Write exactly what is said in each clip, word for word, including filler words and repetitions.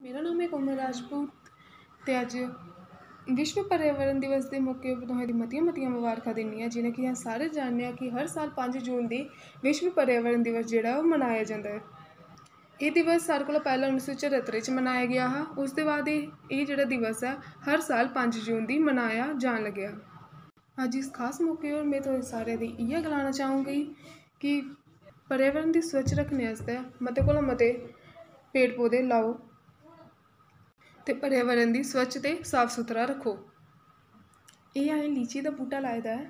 मेरा नाम ऐ कोमल राजपूत ते अज्ज विश्व पर्यावरण दिवस दे मौके उप्पर तुसें गी मतियां मतियां मबारखां दिन्नी आं। जि'यां कि अस सारे जानने आं कि हर साल पंज जून दी विश्व पर्यावरण दिवस जेह्ड़ा ऐ ओह् मनाया जंदा ऐ। एह् दिवस सारें कोला पैह्लें उन्नी सौ चरह्त्तर च मनाया गेआ हा। उसदे बाद एह् एह् जेह्ड़ा दिवस ऐ हर साल पंज जून दी मनाया जान लगेआ। अज्ज इस खास मौके पर में तुसें सारें गी इ'यै गलाना चाहूँगी कि पर्यावरण दी स्वच्छ रक्खने आस्तै मते कोला मते पेड़ पौधे लाओ ते पर्यावरण दी स्वच्छ ते साफ सुथरा रक्खो। एह् असें लीची दा बूह्टा लाए दा ऐ।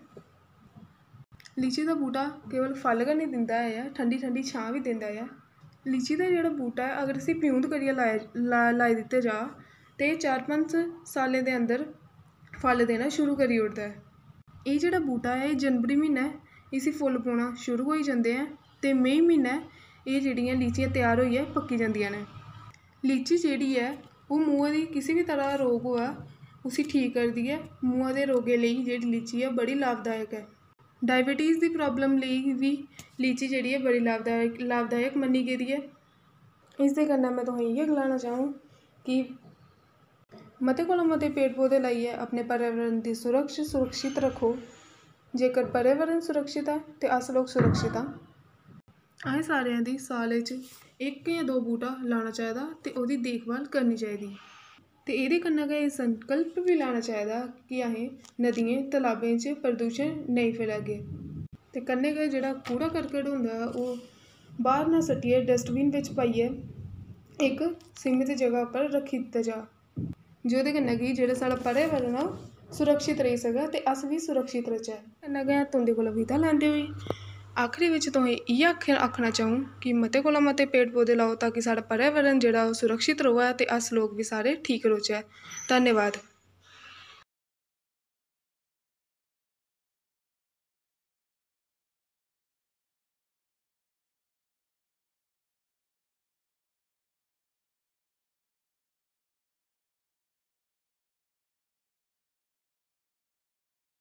लीची दा बूह्टा केवल फल गै निं दिंदा ऐ, ठंडी ठंडी छां बी दिंदा ऐ। लीची दा जेह्ड़ा बूह्टा ऐ, अगर इसी प्यूंद करियै लाया ला- लाई दित्ता जा ते चार पंज सालें दे अंदर फल देना शुरू करी ओड़दा ऐ। एह् जेह्ड़ा बूह्टा ऐ, एह् जनवरी म्हीनै इसी फुल्ल पौना शुरू होई जंदे ऐ ते मई म्हीनै एह् जेह्ड़ियां लीचियां त्यार होइयै पक्की जंदियां न। लीची जेह्ड़ी ऐ, ओह् मुंहै दी किसी बी तरह दा रोग होऐ, उसी ठीक करदी ऐ। मुंहै दे रोगें लेई जेह्ड़ी लीची ऐ, बड़ी लाभदायक ऐ। डायबिटीज़ दी प्रॉब्लम लेई बी लीची जेह्ड़ी ऐ, बड़ी लाभदायक लाभदायक मन्नी गेदी ऐ। इसदे कन्नै में तुसेंगी इ'यै गलाना चाहूँ कि मते कोला मते पेड़ पौधे लाइयै अपने पर्यावरण दी सुरक्षा सुरक्षित रक्खो। जेकर पर्यावरण सुरक्षित ऐ ते अस लोक सुरक्षित आं। असें सारें दी सालै च इक जां दो बूह्टा लाना चाहिदा ते ओह्दी देखभाल करनी चाहिदी। ते एह्दे कन्नै गै एह् संकल्प बी लैना चाहिदा कि असें नदियें, तलाबें च प्रदूशन नेईं फैलागे। ते कन्नै गै जेह्ड़ा कूड़ा करकट होंदा ऐ, ओह् बाह्र ना सट्टियै डस्टबिन बिच पाइयै इक सीमत जगह पर रक्खी दित्ता जा, जेह्दे कन्नै कि जेह्ड़ा साढ़ा पर्यावरण ऐ, ओह् सुरक्षित रेही सकै ते अस बी सुरक्षित रौह्चै। कन्नै गै तुं'दे कोला विदा लैंदे होई आखिरी बिच तुसें इ'यै आख-, आखना चाहूँ कि मते कोला मते पेड़ पौधे लाओ, ताकि साढ़ा पर्यावरण जेह्ड़ा ओह् सुरक्षित र'वै ते अस लोक बी सारे ठीक रौह्चै। धन्यवाद।